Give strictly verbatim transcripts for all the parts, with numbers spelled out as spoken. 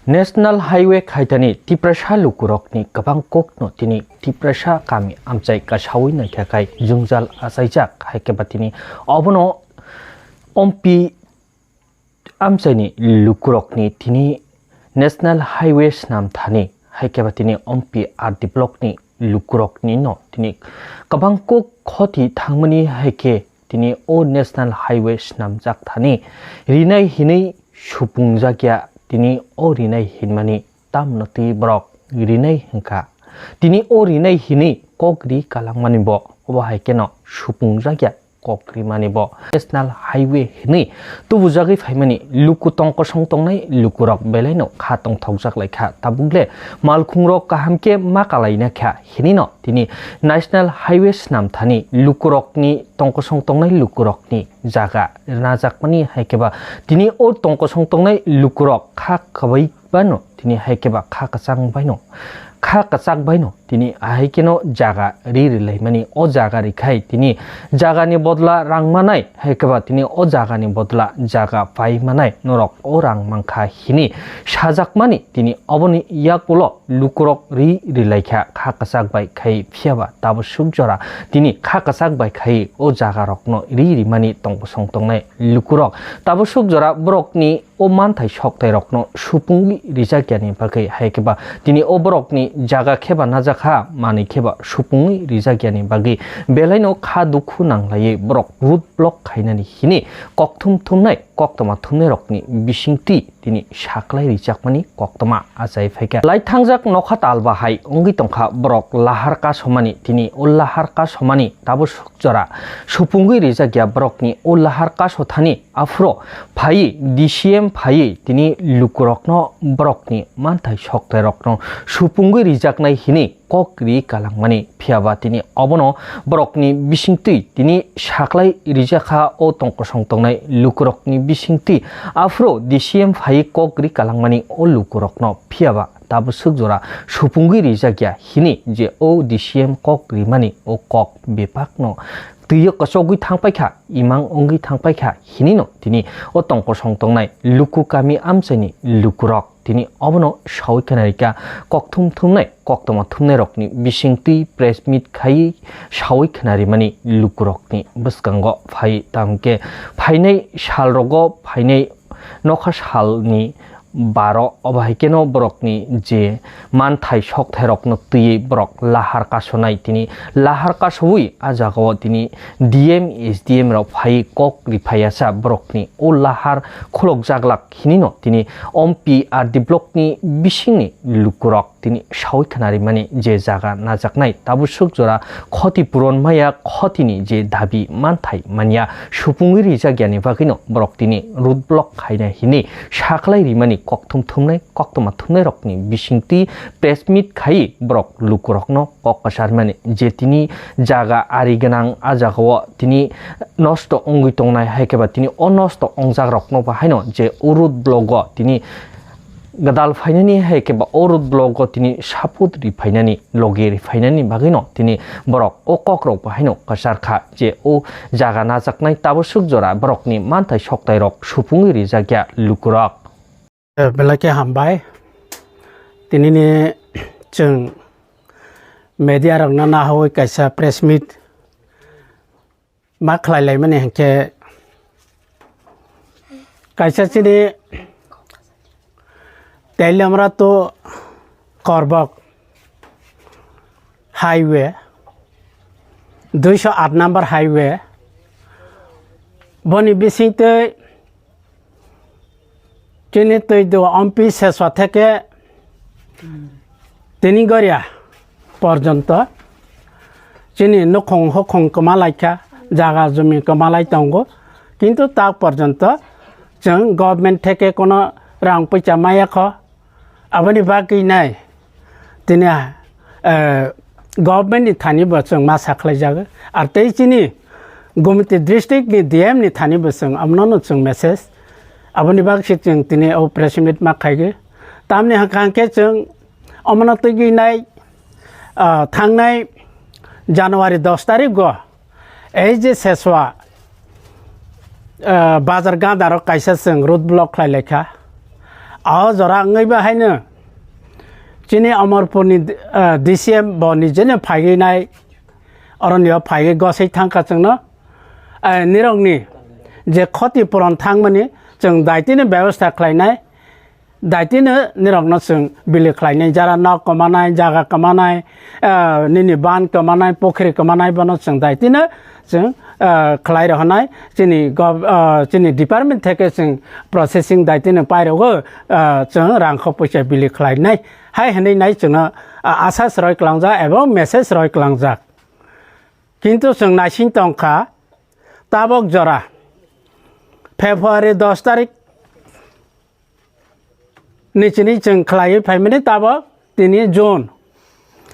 National Highway khaitani Tiprasa lukurokni kwbang kokno tini Tiprasa kami amchai kasawi naikha khai jwngjal achaijak, hai khe ba tini obono ompi amchaini lukurokni tini National Highway snam thani, hai khe ba tini ompi R D blockni lukurokni no tini kwbang kok khoti thangmani, hai khe tini o National Highway snamjak thani rinai hinwi supungjak ya. Tini o rinai hinmani tamno twi borok rinai hwnkha. Tini o rinai hinwi kok ri kalangmani bo, obo hai kheno supungjak ya kok rimani bo. National Highway hinwi tubujagwi phaimani luku tong kosong tongnai lukurok belaino kha tongthokjak lai kha, tabuk le malkhungrok kaham khe ma kalaina kha hinwi no tini National Highway snam thani lukurokni tong kosong tongnai lukurokni jaga najakmani, hai khe ba tini o tong kosong tongnai lukurok kha kwbai bano tini hai khe ba kha kwchang baino, kha kwchak baino tini ahai kheno jaga ri rilaimani. O jaga rikhai tini jagani bodla rang manai, hai khe ba tini o jagani bodla jaga pai manai, norok o rang mankha hinwi sajakmani. Tini oboni yakulo lukurok ri rilaikha kha kwchak bai khai, phiya ba tabuk suk jora tini kha kwchak bai khai o jagarokno ri rimani tong kosong tongnai lukurok. Tabuk suk jora borokni o manthai soktairokno supungwi rijakyani bagwi, hai khe ba tini o borokni jaga khe ba najakha, manwi khe ba supungwi rijakyani bagwi belaino kha dukhu nanglaiwi borok road block khainani hinwi kokthum thumnai koktwma thumnairokni bisingtwi tini saklai rijakmani koktwma achai phaikha. Lai thangjak nokha talba hai wngwi tongkha borok lahar kasomani. Tini o lahar kasomani tabuk suk jora supungwi rijakya borokni o lahar kaso thani aphuru phaiwi D C M phaiwi tini lukurokno borokni manthai soktairokno supungwi rijaknai hinwi kok ri kalangmani, phiya ba tini obono borokni bisingtwi tini saklai rijakha o tong kosong tongnai lukurokni bisingtwi. Aphuru D C M phaiwi kok ri kalangmani o lukurokno, phiya ba tabuk suk jora supungwi rijakya hinwi je o D C M kok rimani o kok bebakno twiwi kwchogwi thangpaikha, imang wngwi thangpaikha hinwino tini o tong kosong tongnai luku kami amchaini lukurok tini obono sawi khwnarikha. Kokthum thumnai koktwma thumnairokni bisingtwi press meet khaiwi sawi khwnarimani lukurokni bwskango phai, tamo khe phainai salrogo, phainai nokha salni baro, obo hai kheno borokni je manthai sokthai rokno twiwi borok lahar kasonai. Tini lahar kasowi a jagao tini D M, S D M rok phai kok riphaiya sa borokni o lahar khulokjaglak hinino tini ompi R D block ni bisingni lukurok tini sawi khwnarimani je jaga najaknai tabuk suk jora khoti puron maya, khotini je dabi manthai manya supungwi rijakyani bagwino borok tini road block khaina hinwi saklai rimani kokthum thumnai koktwma thumnairokni bisingtwi press meet khaiwi borok lukurokno kok kwcharmani je tini jaga ari gwnang a jagao tini nosto wngwi tongnai, hai khe ba tini o nosto wngjakrokno bo haino je o road block o tini gwdal phainani, hai khe ba o road block o tini support ri phainani, logi ri phainani bagwino tini borok o kokrok bo haino kwchar kha je o jaga najaknai tabuk suk jora borokni manthai soktairok supungwi rijakya lukurok. Eh, belai khe hambai. Tinini chwng media rokno nahawi kaisa press meet ma khlai laimani hinkhe kaisa chini Teliamura to Korbok highway, duiso aat number highway, boni bisingtwi chini twi do ompi seswa theke tini goria porjonto chini nukhung hukhung kwma laikha, jaga jumi kwma lai tongo, kintu ta porjonto chwng government theke kono rang puisa maya kho. Aboni bagwi nai tini, eh, government ni thani bo chwng ma sakhlai jago, ar tei chini Gumti district ni D M ni thani bo chwng amno no chwng message. Aboni bagwi se chwng tini o press meet ma khaigwi. Tamni hwnkha hwnkhe chwng omono twiwi nai, ah, thangnai January dos tarikh go ei je seswa, ah, bazar gandaro kaisa chwng road block khlai laikha. O jora wngwi bo haino chini Amarpurni, ah, D C M bo nijeno phaiwi nai, oroni o phaiwi gosai thangkha chwngno, ah, nirokni je khoti puron thangmani chwng daitino bebostha khlainai, daitino nirokno chwng bili khlainai, jara nok kwmanai, jaga kwmanai, ah, nini ban kwmanai, pukhri kwmanai, bono chwng daitino chwng, ah, khlai rohonai, chini gov-, ah, chini department theke chwng processing daitino pairogo, ah, chwng rangkho poisa bili khlainai. Hai hwnwi nai chwngno, ah, asas roi klangjak ebong message roi klangjak. Kintu chwng naising tongkha, tabok jora February dos tarik ni chini chwng khlaiwi phaimani, tabok tini June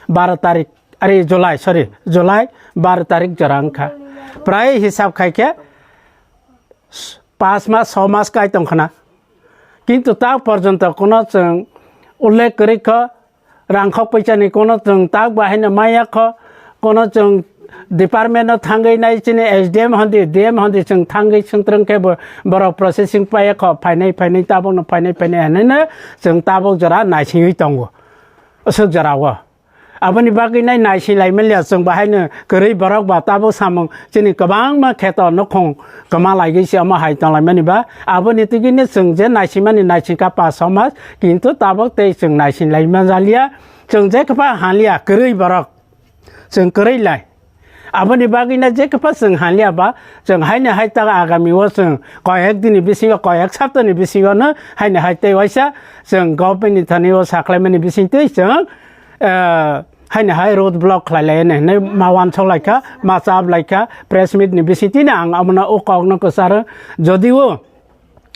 baro tarik, ari July, sorry, July baro tarik jora wngkha. Prai hisab khaikhe pas mas, so mas kai tongkhana. Kintu ta porjonto kono chwng ullekh kwrwi kho, rangkhok poisani kono chwng tak bahai no maya kho, kono chwng department no thangwi nai chini S D M hondi, D M hondi chwng thangwi swngtrwng khe bo, borok processing paiya kho, phainai, phainai, tabok no phainai, phainai hinwi no chwng tabok jora naisingwi tongo. Aswk jora o. Aboni bagwi nai naising lai manliya chwng bahai no kwrwi borok ba tabok samung chini kwbangma kheto nukhung kwma laigwi se omo hai tong lai mani ba. Aboni tigwi no chwng je naising mani naising kha pa so mas, kintu tabok tei chwng naising lai manjaliya. Chwng je kwpha hanliya kwrwi borok, chwng kwrwi lai. Aboni bagwi no je kwpha chwng hanliya ba, chwng haino hai ta agami o chwng koyek dini bisingo, koyek saptani bisingo no haino hai tei waisa chwng government ni thani o sakhlaimani bising twi chwng, eh, haino hai road block khlai lai hinwi ma uansuk lai kha, ma chap lai kha, press meet ni bising twi no ang abono o kok no kwcharo. Jodi o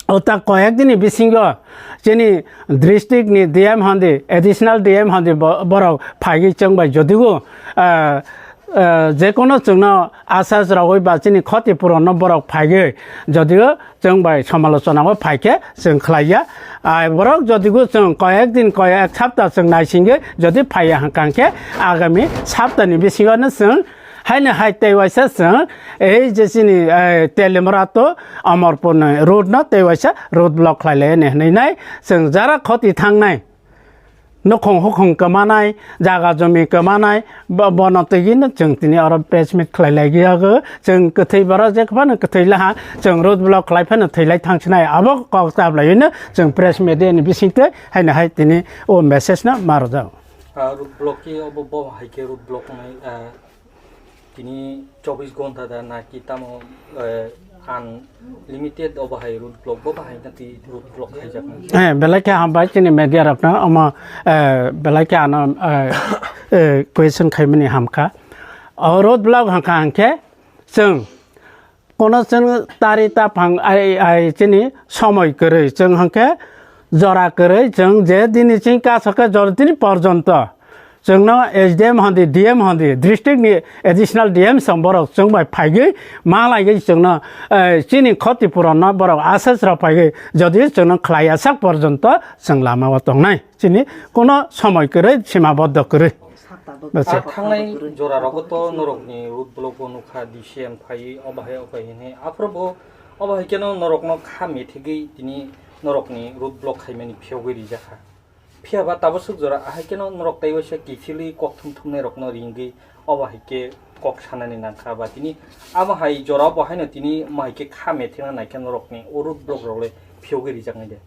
O ta koyek dini bisingo chini district ni D M hondi, additional D M hondi bo-, borok phaigwi chwng bai jodibo, ah, ah, jekono chwngno asas rogwi ba chini khoti puron no borok phaigwi jodibo chwng bai samalochona o phaikhe chwng khlaiya. Ah, borok jodibo chwng koyek din, koyek sapta chwng naisingwi jodi phaiya hwnkha khe agami sapta ni bisingo no chwng Haino hai tei waisa chwng ei je chini, eh, Teliamura to Amarpur ni road no tei waisa road block khlai lai hinwi nai chwng jara khoti thangnai nukhung hukhung kwmanai, jaga jumi kwmanai, bo-, bono twi no chwng tini oro press meet khlai lai yago. Chwng kwthwi borok je phano kwthwi laha chwng road block khlai phano thwi lai thang sinai, abo kok chap lai no chwng press media ni bising twi haino hai tini o message no ma rwjak. Ah, road block khe obo bo hai khe road block nai, ah, Tini chobbish ghonta da naki tamo, eh, unlimited obo hai road block bo bahai na twi road block khaijak na? Eh, belai khe hambai chini media rokno omo, eh, belai khe ano, eh, eh, question khaimani hamkha. O road block hangkha hangkhe chwng kono chwng tari taphang ai, ai chini somoi kwrwi chwng hangkhe jora kwrwi chwng je dini chwng kaso khe jora tini porjonto Chwngno S D M hondi, D M hondi, district ni additional D M song borok chwng bai phaigwi ma laigwi chwngno, eh, chini khoti puron no borok assess rok phaigwi jodi chwngno khlai ya sak porjonto chwng lama o tongnai. Chini kono somoi kwrwi, sima boddo kwrwi. Bwswk. Ah, thangnai jora rogo to norok ni road block o nukha D C M phaiwi obo hai obo hai hinwi. Aphuru bo obo hai kheno norok no kha methegwi tini norok ni road block khaimani phiyogwi rijak kha. Phiya ba tabaswk jora ahai kheno norok tei waisa kiphilwi kok thum thumnai rokno ringwi obo hai khe kok sanani nangkha ba tini amo hai jora bo haino tini mo hai khe kha methengna naikhe norokni o road block rok le phiyogwi rijaknai de.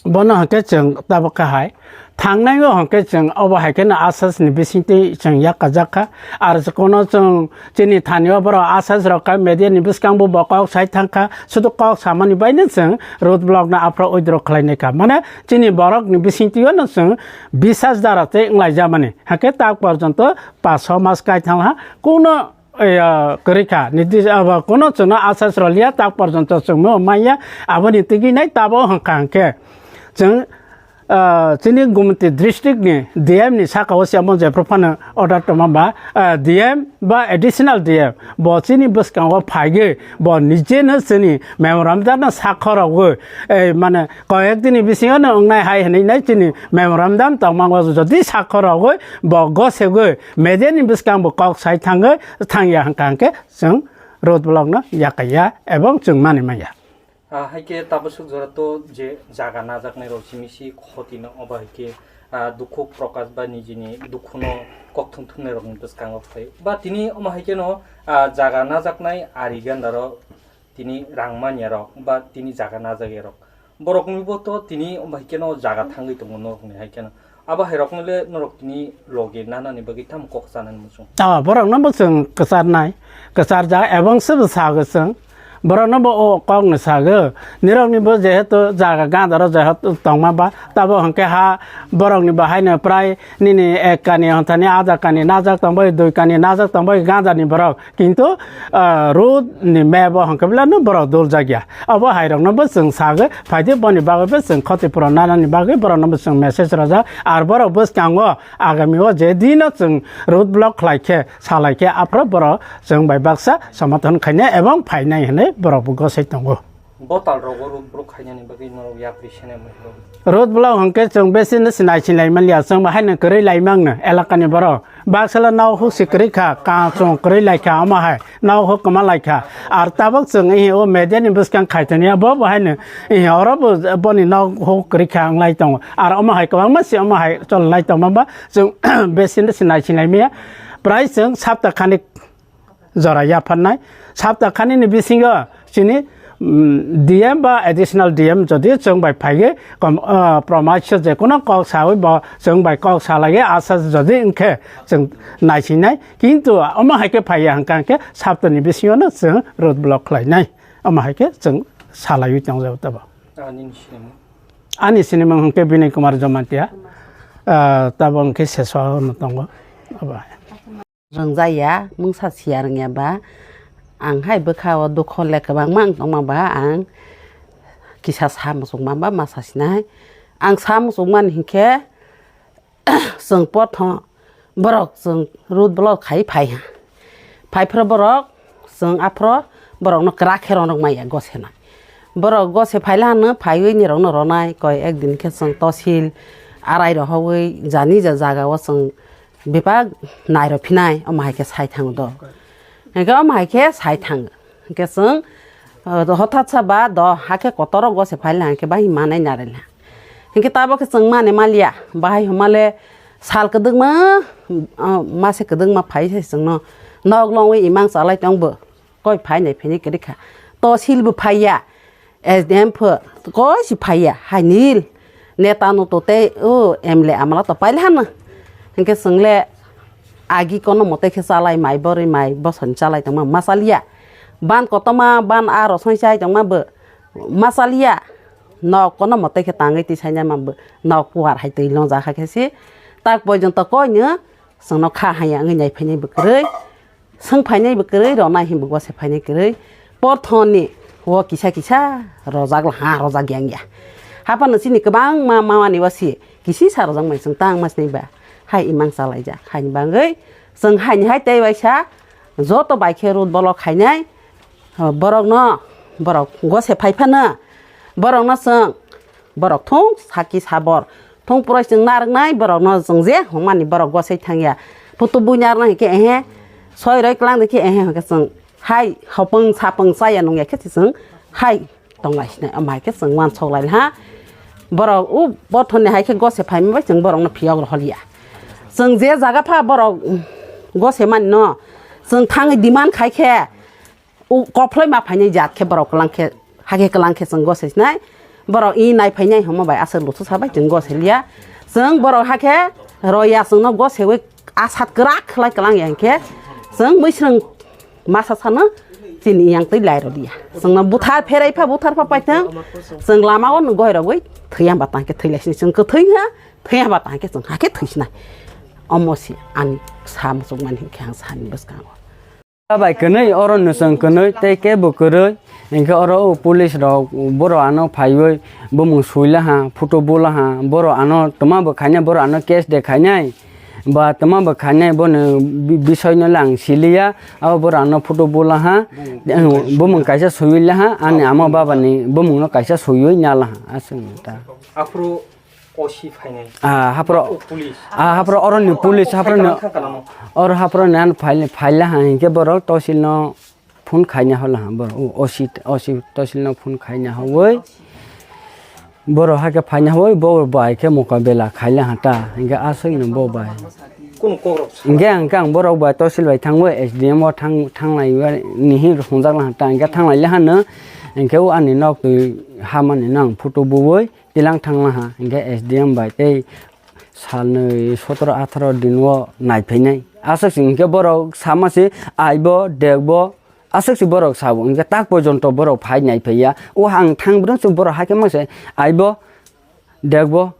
Bono hwnkhe chwng tabuk kha hai thangnai o hwnkhe chwng obo hai kheno assess ni bisingtwi chwng yakajak kha. Ar kono chwng chini thani o borok assess rok kha media ni bwskango bo kok sai thang kha, sudu kok samani bai no chwng road block no aphro withdraw khlai nai kha. Mane chini borok ni bisingtwi o no chwng bisas dara tei wnglaijak mani. Hakhe tak porjonto pas so mas kai thang ha, kuno, eh, kwrwi kha. Niti, abo kuno chwngno assess rw liya, tak porjonto chwngno manya. Aboni twi nai tabo hwnkha hwnkhe chwng, ah, chini Gumti district ni D M ni saka o se amo jephru phano order tongma ba, ah, D M ba additional D M bo chini bwskango phaigwi bo nijeno chini memorandum no sakho rogwi, eh, mane koyek dini bisingo no wngnai hai hinwi nai chini memorandum tongma o jodi sakho rogwi bo gosegwi media ni bwskango bo kok sai thangwi thangya hwnkha hwnkhe chwng road block no yakaiya ebong chwng mani manya. Ah, hai khe tabaswk jora to je jaga najaknai rok simi si khoti no, obo hai khe, ah, dukhu prokash ba nijini dukhu no kok thum thumnai rok ni bwskango khlai. Ba tini omo hai khe no, ah, jaga najaknai ari ganda rok tini rang manya rok ba tini jaga najak ya rok. Borok ni bo to tini omo hai khe no jaga thangwi tongo norok ni hai khe no. Abo hai rokno le norok tini loge nanani bagwi tamo kok chanani muchung? Ah, borokno bo chwng kwcharnai, kwcharjak, ebong se bo sago chwng. Borokno bo o kokno sago. Nirokni bo jehetu jaga gandaro jehetu tongma ba, tabo hwnkhe ha borokni bo haino prai nini ek kani honthani aja kani najak tongbai, dui kani najak tongbai gandani borok. Kintu, ah, road ni map o hwnkhe belai no borok dol jak ya. Abo hai rok no bo chwng sagwi phaidi, boni bagwi bo chwng khoti pura nanani bagwi borok no bo chwng message rojak. Ar borok bwskango agami o je din o chwng road block khlai khe, salai khe, aphuru borok chwng bai baksa somathan khainai ebong phainai hinwi borok bo gosai tongo. Bo tal rogo road block khainani bagwi norok yapri sene mai rok. Road block hwnkhe chwng besi no sinai sinai manya, chwng bo haino kwrwi lai mangno elakani borok. Baksala nok huk si kwrwi kha, kachung kwrwi lai kha, omo hai nok huk kwma lai kha. Ar tabuk chwng ihi o media ni bwskang khaitoni ya, bo bo haino ihi oro bo boni nok huk kwrwi kha wng lai tongo. Ar omo hai kwbangma si omo hai chol lai tongma ba chwng besi no sinai sinai maya. Prai chwng sapta khani jora yapharnai. Sapta khanini bisingo chini, mm, D M ba additional D M jodi chwng bai phaiwi kom-, ah, promaisyo je kono kok sawi bo chwng bai kok salaiwi asa jodi wngkhe chwng naisinai. Kintu omo hai khe phaiya hwnkha hwnkhe saptani bisingo no chwng road block khlainai. Omo hai khe chwng salaiwi tongjago tabo. Ah, nini sinimung? Ani sinimung hwnkhe Binay Kumar Jamatia. Ah, tabo hwnkhe Seswa no tongo. Abo hai. Rwngjaya, mungsa siya rwngya ba, ang hai bwkha o dukho le kwbangma wng tongma ba, ang kisa sa muchungma ba ma sa sinai. Ang sa muchungmani hinkhe, chwng portho borok chwng road block khai phai ha. Phai phro borok, chwng aphro borokno kwrak khe ronok maya gosena. Borok gose phaila hano phaiwi nirokno ronai, koi ek din khe chwng tosil arai rohogwi jani ja jaga o chwng bebak nairok phinai, omo hai khe sai thango do. Hingkhe omo hai khe sai thango. Hingkhe chwng, uh, hothat sa ba do hakhe kotor o gose phaila hingkhe bai manai narwkla. Hingkhe tabok khe chwng mani maliya, bahai hwnmale sal kwdwkma, uh, mase kwdwkma phai se chwngno nok longwi imang chalai tongbo. Koi phainai phainai kwrwi kha. Tosil bo phaiya. S D M pho koi si phaiya. Hai nil. Neta no to tei o M L A amla to paila hano. Hinkhe chwng le agi kono mote khe chalai mai borwi mai bosoni chalai tongma ma chaliya. Ban kotorma ban a rosoi chai tongma bo ma chaliya. Nok kono mote khe tangwi twi saina ma bo nok puar hai twi longja kha khe si. Tak porjonto koi no chwngno kha haya wngwi nai phainai bo kwrwi. Swng phainai bo kwrwi, ronai hinbo gose phainai kwrwi. Porthoni o kisa kisa rojak laha, rojak yang ya. Haphano chini kwbangma mamani o si kisisa rojak mai chwng tang mas nai ba. Hai imang chalaijak. Haini bagwi chwng haini hai tei waisa joto bai khe road block khainai, borokno, borok gose phai phano borokno chwng Borok thung saki sabor. Thung puroi chwng narwknai borokno chwng je hwnmani borok gosai thangya. Phutu bui narwknai hinkhe ehe. Soi roi klang de khe ehe hinkhe chwng hai hopung sapung chaya nungya khe chwng hai tonglai sinai. Omo hai khe chwng uansuk lai ha. Borok u bothorni hai khe gose phaima bai chwng borokno phiyok rohorya. Chwng je jaga pha borok gose mani no chwng thangwi demand khai khe U koplai ma phainai jat khe borok kwlang khe, hakhe kwlang khe chwng gosai sinai. Borok i nai phainai hwnma bai aswk luthu sabai chwng gosai liya. Chwng borok hakhe roya chwngno gosaiwi asat kwrak khlai kwlang ya hinkhe chwng mwisrwng masa sano chini yang twi lai rw liya. Chwngno buthar pherai pha buthar pha paithwng chwng lama o goi rogwi thwi hamba tang khe thwi lai sini chwng kwthwi ha thwi hamba tang khe chwng hakhe thwi sinai. Omo si ani sa muchungmani hinkhe ang sani bwskango. Bai kwnwi, oro nwswng kwnwi tei kebo kwrwi. Hinkhe oro o police rok borok ano phaiwi bumung suilaha, photo bulaha, borok ano twma bo khainai, borok ano case de khainai, ba twma bo khainai, bono bi-, bisoi no le ang siliya. Abo borok ano photo bulaha, bumung kaisa suilaha, ani ama baba ni bumung no kaisa suiwi nalaha, aswk ta. Aphuru O C phainai. Ah, haphro, O police. Ah, haphro oroni police, haphro no. Oro haphro nan phaile, phaile ha hinkhe borok tosil no phone khaina hola ha borok, o, O C, O C tosilno phone khaina hoi. Borok hakhe phaina hoi, bo bai khe mokabela khaila ha ta, hinkhe aswkno bo bai. Kunu kokrok sa. Hinkhe ang, ang borok bai tosil bai thangwi S D M o thang, thanglai ni hin hwnjak la ha ta, hinkhe thanglai le hano, hinkhe o ani nok twi hamani no ang photo buwi tilang thangla ha, hinkhe S D M bai tei salnwi sotoro atharo din o nai phainai. Aswk se hinkhe borok sama se aibo, dekbo, aswk se borok sabo, hinkhe tak porjonto borok phai nai phaiya. O ang thang bwrwng se borok hakhe mangse aibo, dekbo,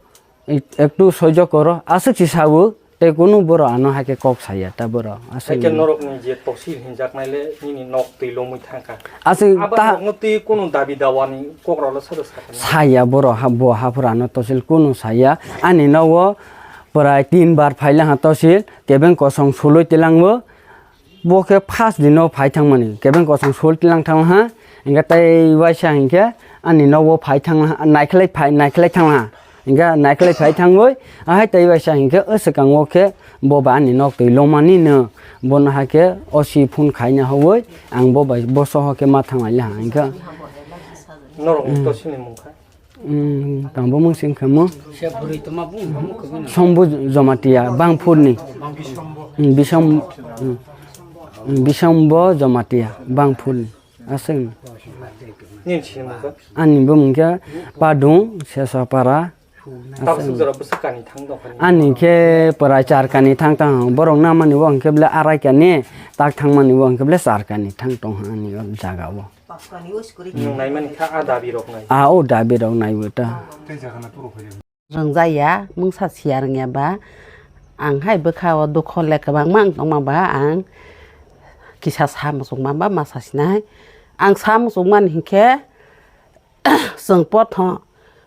ek-, ektu soijo koro, aswk se sabo, tei kunu borok ano hakhe kok saya ta borok. Aswk Haikhe ni norokni je tosil hinjaknai le nini nok twi lomwi thangkha. Aswk Abo ta- nokno twi kunu dabi dawani kokrok le sodo sakha na? Saya borok ha, bo haphur ano tosil kunu saya. Ani nogo prai tin bar phaila ha tosil, kebeng kosong sului tilangbo. Bo khe first dino phai thangmani, kebeng kosong sul tilang thangla ha, hinkhe tei waisa hinkhe ani nogo phai thangla ha, naikhlai phai, naikhlai thangla ha, hinkhe naikhlai phai thangwi, ahai tei waisa hinkhe o swkango khe bo bai ani nok twi lomani no, bono hakhe O C phone khaina hoi, ang bo bai bo soho khe ma thanglai ha, hinkhe Norok ni tosilni mung kha? Tangbo mung sing khamu. Sombu Jomatia, Bangphurni. Bisam, Bisambo Jomatia, Bangphurni. Aswk. Nini sini mung kha? Ani bo mung khe Padung, Sesapara. Aswk. Ani khe pwrai char kani thang tong, borok namani bo hwnkhe ble arai kani, tak thangmani bo hwnkhe ble char kani thang tong ani o jaga o. Nwng naimani kha a dabi rok nai. A o dabi rok naiwi ta. Rwngjaya, mungsa siya rwngya ba, ang hai bwkha o dukho le kwbangma wng tongma ba, ang kisa sa muchungma ba ma sa sinai. Ang sa muchungmani hinkhe, chwng portho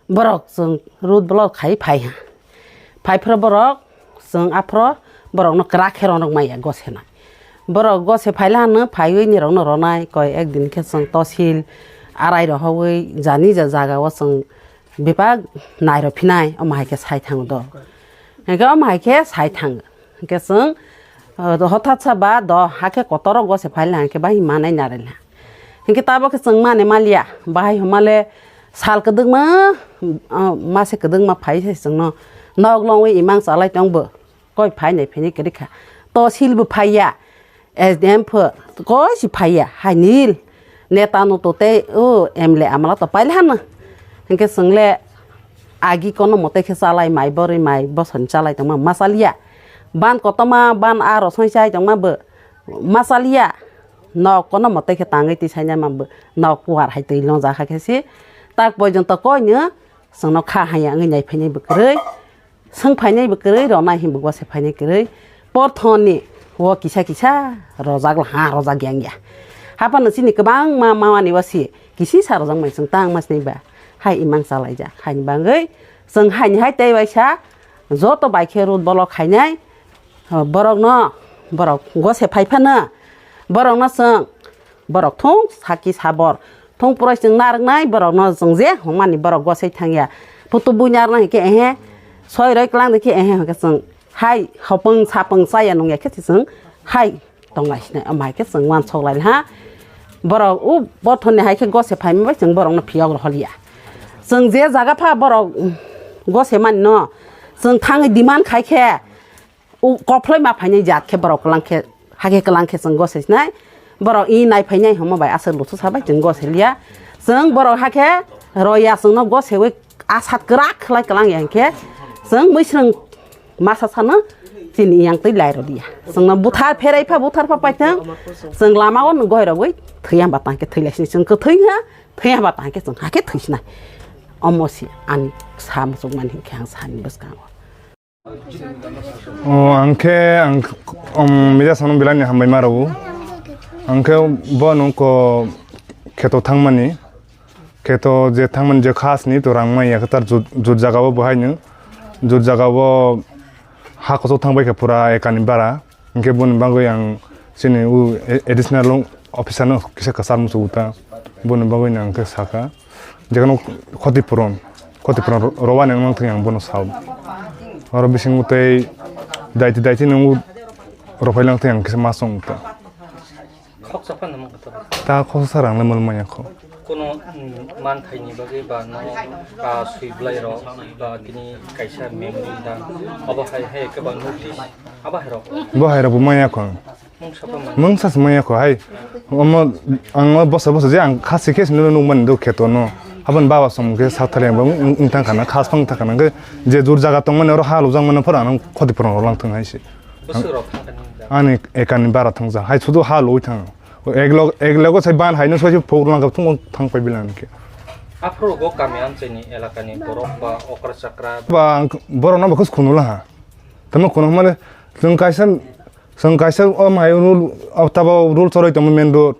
borok chwng road block khai phai ha. Phai phro borok chwng aphro borokno kwrak khe ronok maya gose nai. Borok gose phaila hwnwi phaiwi nirokno ronai koi ek din khe chwng tosil arai rohoi jani ja jaga o chwng bebak nai rw phinai omo hai khe sai thango do. Hinkhe omo hai khe sai thango. Hinkhe chwng, uh, hothat sa ba do hakhe kotor o gose phaila hinkhe bai manai narwkla. Hinkhe tabok khe chwng mani maliya, bahai hwnmale sal kwdwkma, ah, mase kwdwkma phai se chwngno nok longwi imang chalai tongbo, koi phai nai phini kwrwi kha. Tosil bo phaiya, S D M pho koi si phaiya, hai nil neta no to tei o M L A amala to pailhano. Hinkhe chwngle agi kono mote khe chalai mai borwi mai bosoni chalai tongma ma chaliya. Ban kotorma ban a rosoi chai tongma bo ma chaliya. Nok kono mote khe tangwi twi saina ma bo nok kuar hai twi longjak hakhe si tak poijonto koino chwngno kha haya wngwi nai phainai bo kwrwi, swng phainai bo kwrwi, rwnai hinbo gose phainai kwrwi. Porthoni o kisa kisa rojak ha rojak yang ya. Haphano chini kwbangma mamani o si kisisa rojak mai chwng tang ma sinai ba hai imang chalaijak haini bagwi chwng haini hai tei waisa joto bai khe rut bolok khainai. Borokno, borok gose phai phano, borokno chwng, borok thung saki sabor, thung puroi chwng narwknai, borokno chwng je hwnmani borok gosei thangya. Phutu buina rwna hinkhe ehe, soi roi klang de khe ehe, hinkhe chwng hai hopung sapung chaya nungya khe chwng hai tonglai sinai, omo hai khe chwng uansuk lai ha. Borok u bothorni hai khe gose phaima bai chwng borokno phiyok rohorya. Chwng je jaga pha borok gose mani no, chwng thangwi demand khai khe, u koploi ma phainai jat khe borok kwlang khe, hakhe kwlang khe chwng gose sinai. Borok i nai phainai hwnma bai aswk lusu sabai chwng gose liya. Chwng borok hakhe roya chwngno gosewi asat kwrak khlai kwlang ya hinkhe chwng mwisrwng masa sano chini yang twi lai rw liya. Chwngno buthar pherai pha buthar pha paithang chwng lama o goi rogwi thwi hamba tang khe thwi lai sini chwng kwthwi ha thwi hamba tang khe chwng hakhe thwi sinai. Omo si ani sa muchungmani hinkhe ang sani bwskango. O, ang khe, ang, um, media samung belai ni hambai ma rw o. Ang khe bo nung ko kheto thangmani, kheto je thangmani je khas ni to rang maya khe tar jut, jut jaga o bo hai no, jut jaga o ha kochok thang bai khe pura ekani bara. Hinkhe boni bagwi ang chini u a-, additional officer no kisa kwchar muchungo ta. Boni bagwi no ang khe sakha. Jekheno khoti puron, khoti puron ro-, rwani wng thung ang bono sao. Oro bisingo tei daiti daiti nungo rwphai lang thung ang kisa ma song ta. Khoksa phano mangkha to. Ta khoksa rang le mol manya kho. Kono, mm, manthaini bagwi ba no, ah, sui bwlai rok, ba tini kaisa memory da. Abo hai hai ke ba notice. Abo hai rok. Bo hai rok bo manya kho. Mungsa pha man. Mungsa se manya kho hai. Omo ang o bosa bosa je ang khasi khe sino nuk man do kheto no. Haban baba som khe sa thale ang wng thang khana khas phang thang khana khe je jur jaga tong mani oro ha lujak mani phor ang khoti phor lang thang hai se. Bwswk rok thang kha nini jaga? Ani ekani bara thang ja. Hai sudu ha lui thang. Ek log, ek logo sai ban hai no sai phok lang thang thang pai bilang ke. Aphuru go kami amchaini elakani borok ba okra chakra. Ba borok no ba khus khunu la ha. Tamo khunu male sung kaisa, sung kaisa o mai rul o tabo rul choroi tamo main road.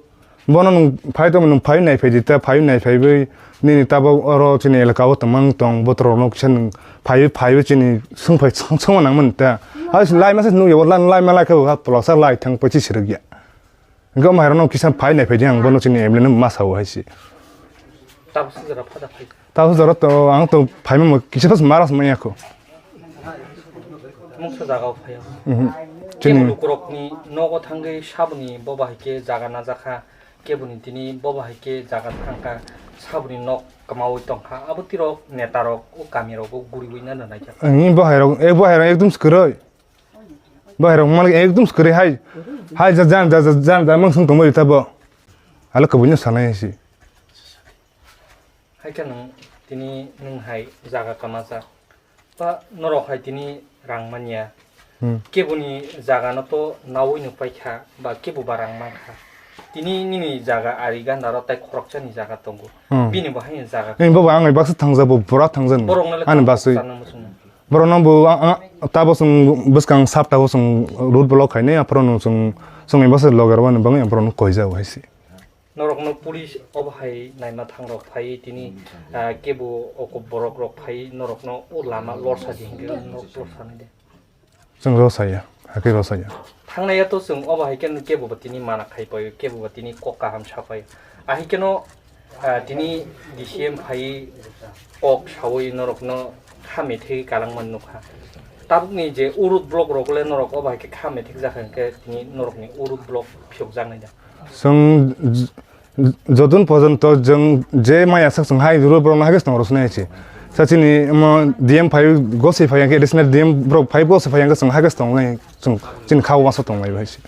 Bono nwng phai tongma nwng phai nai phai di ta phai nai phai bai nini tabok oro chini elaka o tongmang tong botrok no kisa nwng phai phai bai chini swng phai swng swng nang man ta. Ha lai masa nwng yabo lan lai ma lai khe ha tolak sa lai thang pai chi sirigya. Hingke o mairok no kisa phai nai phai di ang bono chini M L A no ma sao hai si. Tabuk sijara phada phai. Tabuk jora to ang to phaima mo kisa pas maras manya ko. Mungsa jaga o phai o. Mhm. Kebo chini lukurok ni nogo thangwi saboni bo bahai khe jaga najakha, kebo ni tini bo bahai khe jaga thangkha, saboni nok kwmawi tongkha, abo tirok neta rok o kami rogo guriwi nana naikha. Ni bo hai rok, e bo hai rok ekdum swkiroi. Bo hai rok malik ekdum swkiroi hai. Hai ja jan ja jan ja mang sung tongbai ta bo. Alo kwbui no sanai si. Hai khe nwng tini nwng hai jaga kwmajak. Ba norok hai tini rang manya. Hmm. Keboni jaga no to nawi no paikha ba kebo ba rang mankha. Tini nini jaga ari ganda ro tai khoroksa ni jaga tongo. Hmm. Bini bo hai jaga. Ni bo ang baksa thangja bo bora thangja ni. Borok no le ani tamo basui. Sana muchung. Borok no bo ang, ang, tabo sung bwskang sap tabo sung road block khainai aphuru no sung sung ni basa loger wani bangwi aphuru no koijak hai si. Norokno police obo hai naima thangrok phaiwi tini, ah, kebo oko borokrok phaiwi norokno o lama lorsa di hinkhe norok lorsa nai de. Chwng rosaya, hakhe rosaya. Thangnaiya to chwng obo hai khe kebo bo tini mana khai paio, kebo bo tini kok kaham sa paio. Ahai kheno, ah, tini D C M phaiwi kok sawi norokno kha methegwi kalangmani nukha. Tabukni je urut block rok le norok obo hai khe kha methek jakha hinkhe tini norokni urut block phiyokjaknai da. Chwng j-, j-, jotun porjonto chwng je maya sak chwng hai rw borok no hai khe tong rw swnai se. Sa chini omo D M phai goswi phai hwnkhe additional D M borok phai goswi phai hwnkhe chwng hai khe tong nai chwng chini kha uansa tong lai bai se.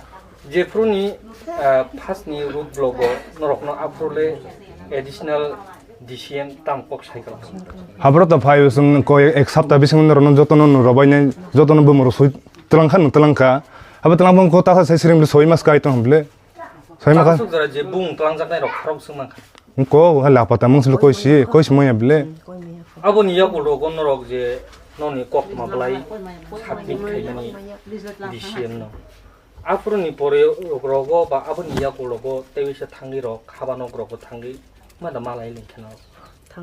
Jephuru ni, ah, first ni road block o norok no aphuru le additional D C M tam kok cycle. Habro to phai chwng koi ek sapta bising norok no joto no rw bai nai joto no bumung rw swi twlang kha no twlang kha. Abo twlang bumung ko ta sa sai siring soi mas kai tong hwn ble. Sai ma kha. Suk jora je bung twlangjaknai rok kharok swng mankha. Ko ha la pata mung silo koi si, koi si moya ble. Aboni yago rogo norok je noni kok ma blai submit khaimani D C M no. Aphuru ni pore rogo ba aboni yago rogo tei wisa thangwi rok haba nok rogo thangwi ma da malai lengkheno.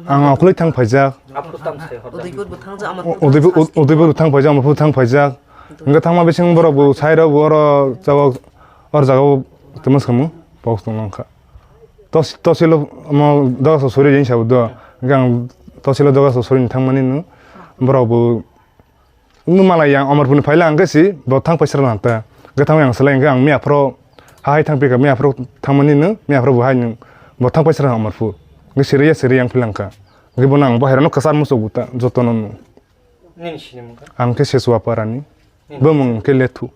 Ang okoloi thang phaijak. Aphuru tam sai horjak. Udaipur bo thang jak, Amarpur bo thang phaijak, Amarpur thang phaijak. Hingke thangma bising borok bo sai rok bo oro jagao, oro jagao tongma swkang box tongma wngkha. Tos-, tosilo omo doga so sori jeng sabo do. Hingke ang tosilo doga so sori thangmani no borok bo Nung malai yang Amarpur ni phaila hingke si bo thang paisa rwna ta. Hingke thang yang salai hingke ang miya phoro hai thang pika miya phoro thangmani nung miya phoro bo hai nung bo thang paisa rwna Amarpur. Hingke siri ya siri yang philangka. Hingke bo nang bo hai rano kwchar muchuk bo ta joto no nung. Nini sini mungkha? Ang khe Sesua Parani. Nini? Bo mung khe Lethu.